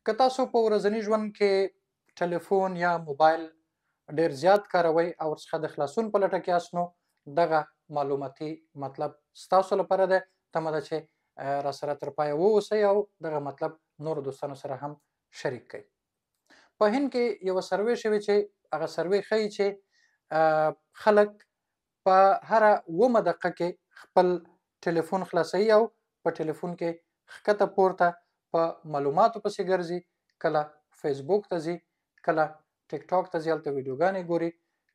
که تاسو په ورځني ژوند کې ټلیفون یا موبایل ډیر زیات کاروئ او ورڅخه د خلاصون په لټه کې یاست، نو دغه معلوماتي مطلب ستاسو لپاره دی. تمه ده چې راسره تر پایه واوسئ او دغه مطلب نورو دوستانو سره هم شریک کړئ. په هند کې یوه سروې شوې چې هغه سروې ښیي چې خلک په هره اوومه دقیقه کې خپل ټلیفون خلاصوي او په ټلیفون کې ښکته پورته په معلوماتو پسې ګرځي، کله فیسبوک ته ځي، کله ټیک ټاک ته ځي، هلته ویډیوګانې ګوري،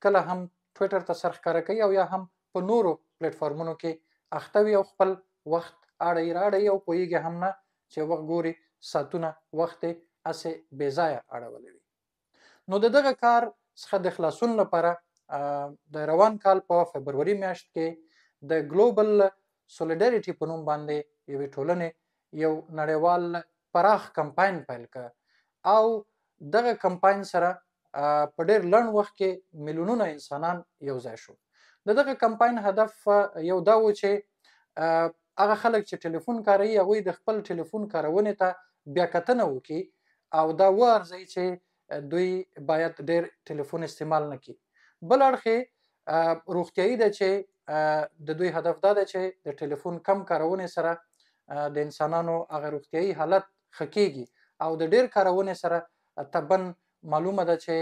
کله هم ټویټر ته سر ښکاره کوي او یا هم په نورو پلیټفارمونو کې اخته وي او خپل وخت اړوي رااړوي او پوهېږي هم نه چې وخت ګوري ساعتونه وخت یې هسې بې ځایه اړولی وي. نو د دغه کار څخه د خلاصون لپاره د روان کال په فبروري میاشت کې د ګلوبل سولیډریټي په نوم باندې یوې ټولنې یو نړیوال پراخ کمپاین پیل کړ او دغه کمپاین سره په ډېر لنډ وخت کې میلیونونه انسانان یو ځای شو. د دغه کمپاین هدف یو دا و چې هغه خلک چې ټلیفون کاروي هغوی د خپل ټلیفون کارونې ته بیا کتنه وکړي او دا وارزوي چې دوی باید ډېر ټلیفون استعمال نه کړي. بل اړخ یې روغتیایي ده چې د دوی هدف دا دی چې د ټلیفون کم کارونې سره د انسانانو هغه روغتیایي حالت ښه کېږي او د ډېر کارونې سره طبعا معلومه ده چې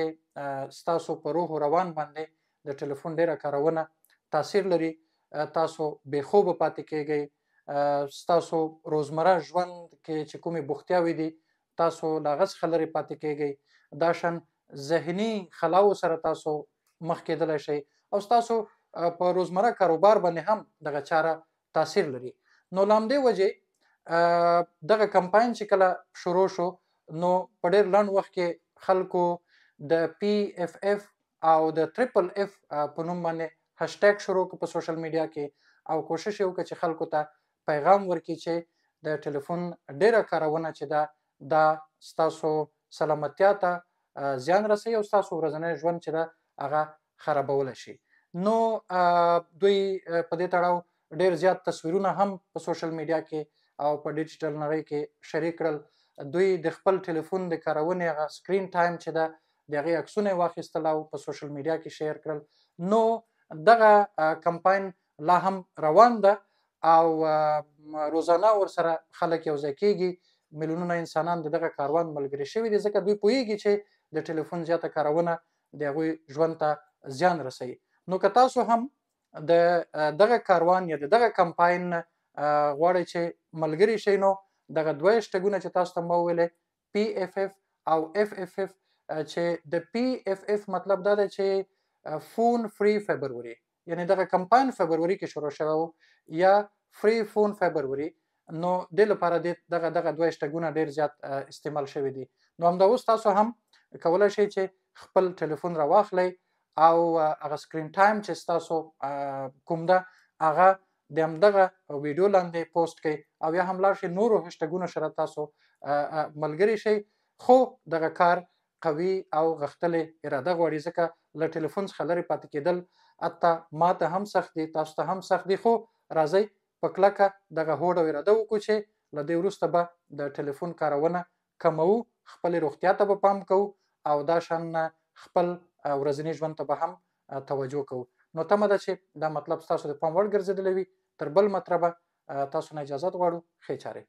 ستاسو په روح و روان باندې د ټلیفون ډېره کارونه تاثیر لري، تاسو بې خوبه پاتې کېږئ، ستاسو روزمره ژوند کې چې کومې بوختیاوې دي تاسو له هغه څخه لرې پاتې کېږئ، دا شان ذهني خلاوو سره تاسو مخ کېدلی شئ او ستاسو په روزمره کاروبار باندې هم دغه چاره تاثیر لري. نو له همدې وجې دغه کمپاین چې کله شروع شو نو په ډېر لنډ وخت کې خلکو د پی اف اف او د تریپل اف په نوم باندې هشټګ شروع کړ په سوشل میډیا کې او کوشش یې وکړ چې خلکو ته پیغام ورکړي چې د ټلیفون ډېره کارونه چې ده دا ستاسو سلامتیا ته زیان رسوي او ستاسو ورځنی ژوند چې ده هغه خرابولی شي. نو دوی په دې تړاو ډېر زیات تصویرونه هم په سوشل میډیا کې او په ډیجیټل نړۍ کې شریک کړل. دوی د خپل ټلیفون د کارونې هغه سکرین ټایم چې ده د هغې عکسونه یې واخیستل او په سوشل میډیا کې شیر کړل. نو دغه کمپاین لا هم روان ده او روزانه ورسره خلک یو ځای کېږي. میلیونونه انسانان د دغه کاروان ملګري شوي دي، ځکه دوی پوهېږي چې د ټلیفون زیاته کارونه د هغوی ژوند ته زیان رسوي. نو که تاسو هم د دغه کاروان یا د دغه کمپاین غواړئ چې ملګري شئ، نو دغه دوه هشټګونه چې تاسو ته ما وویلې پی اف اف او اف اف اف، چې د پی اف اف مطلب دا دی چې فون فری فبروري، یعنی دغه کمپاین فبروري کې شروع شوی و یا فری فون فبروري، نو دې لپاره دغه دوه هشټګونه ډېر زیات استعمال شوي دي. نو همدا اوس تاسو هم کولی شئ چې خپل ټلیفون راواخلئ او هغه سکرین ټایم چې ستاسو کوم ده هغه د همدغه ویډیو لاندې پوسټ کړئ او یا هم لاړ شئ نورو هشټګونو سره تاسو ملګري شئ. خو دغه کار قوي او غښتلې اراده غواړي، ځکه له ټلیفون څخه لرې پاتې کېدل حتی ما ته هم سخت دي، تاسو ته هم سخت دي. خو راځئ په کلکه دغه هوډ او اراده وکړو چې له دې وروسته به د ټلیفون کارونه کموو، خپلې روغتیا ته به پام کوو او دا شان خپل ورځني ژوند ته به هم توجه کوو. نو تمه ده چې دا مطلب ستاسو د پام وړ ګرځېدلی وي. تر بل مطلبه تاسو نه اجازت غواړو. ښې چارې.